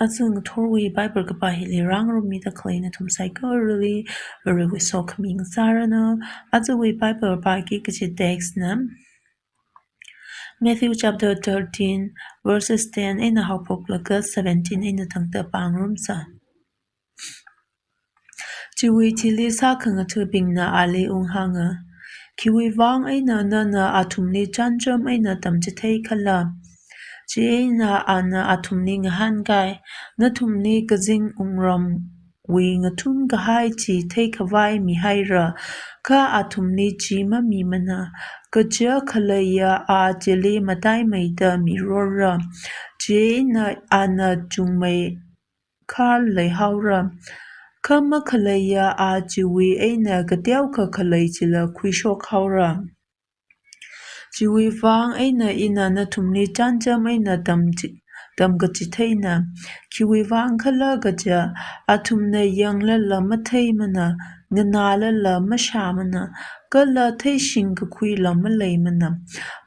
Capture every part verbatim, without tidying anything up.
Aja ngathorwui Bible kapā hili rāngarummida khalei nathum saikorali Varewui sokhami ngasāranu. Ajawui Bible pāki kaji text na Matthew chapter thirteen, verses ten eina haophoklaga seventeen eina tangda pāngarumsa. Chiwui thili sākhangathabingna ali unghānga, "Khiwui vang eina nana athumli chānjam eina tamchithei khala?" Chieina ana athumli ngahānkai, "Nathumli kazing wungramwui ngathum kahai chi theikhavai mihaira, kha athumli chi mamimana. Kaja khaleiya a chili mataimeida mirorra, chieina ana chungmei khar leihaora. Kha makhaleiya a chiwui eina kateokha khalei chila khuishokhaora. Chiwui vang eina ina nathumli chānjam eina tamchi-, tamkachitheina. Khiwui vang khala kaja, athumna yanglala matheimana, nganālala mashāmana, kala theishingkakhuila maleimana.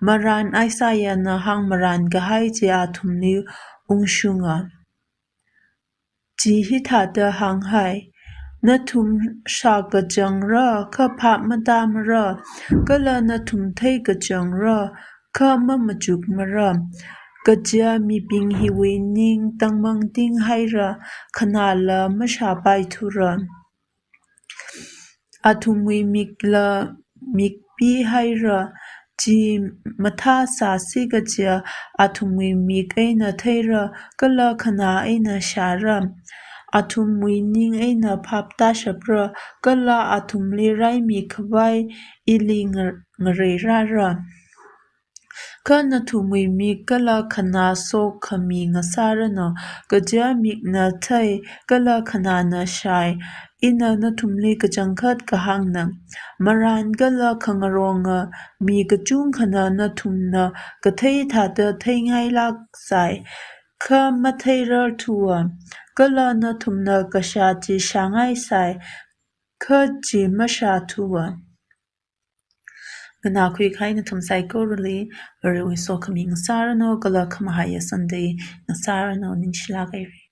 Marān Isaiahna hāngmarān kahai chi athumli ungshunga. Chi hithāda hānghai: Nathum shākajangra, kha phap matāmara, kala nathum theikajangra, kha mamachukmara. Kaja mibing hiwui ning tangmangting haira, khanāla mashāpaithura. Athumwui mikla mikpihaira, chi mathāsāsi kaja athumwui mik eina theira, kala khanā eina shāra. Athumwui ning eina phap tāshapra, kala athumli raimi khavai ili nga-, ngareirāra. Kha nathumwui mik kala khanā sokhami ngasāranu, kaja mikna thei, kala khanāna shāi. Ina nathumli kachangkhat kahāngna, marān kala khangaronga mi kachungkhana nathumna kathei thāda theingailāksai, kha matheirarthua, kala nathumna kashā chi shāngaisai, kha chi mashāthua." Nganākhui kahai nathum saikorali Varewui sokhami ngasāranu, kala khamahaiya Sunday ngasāranu, ningshilāk haira.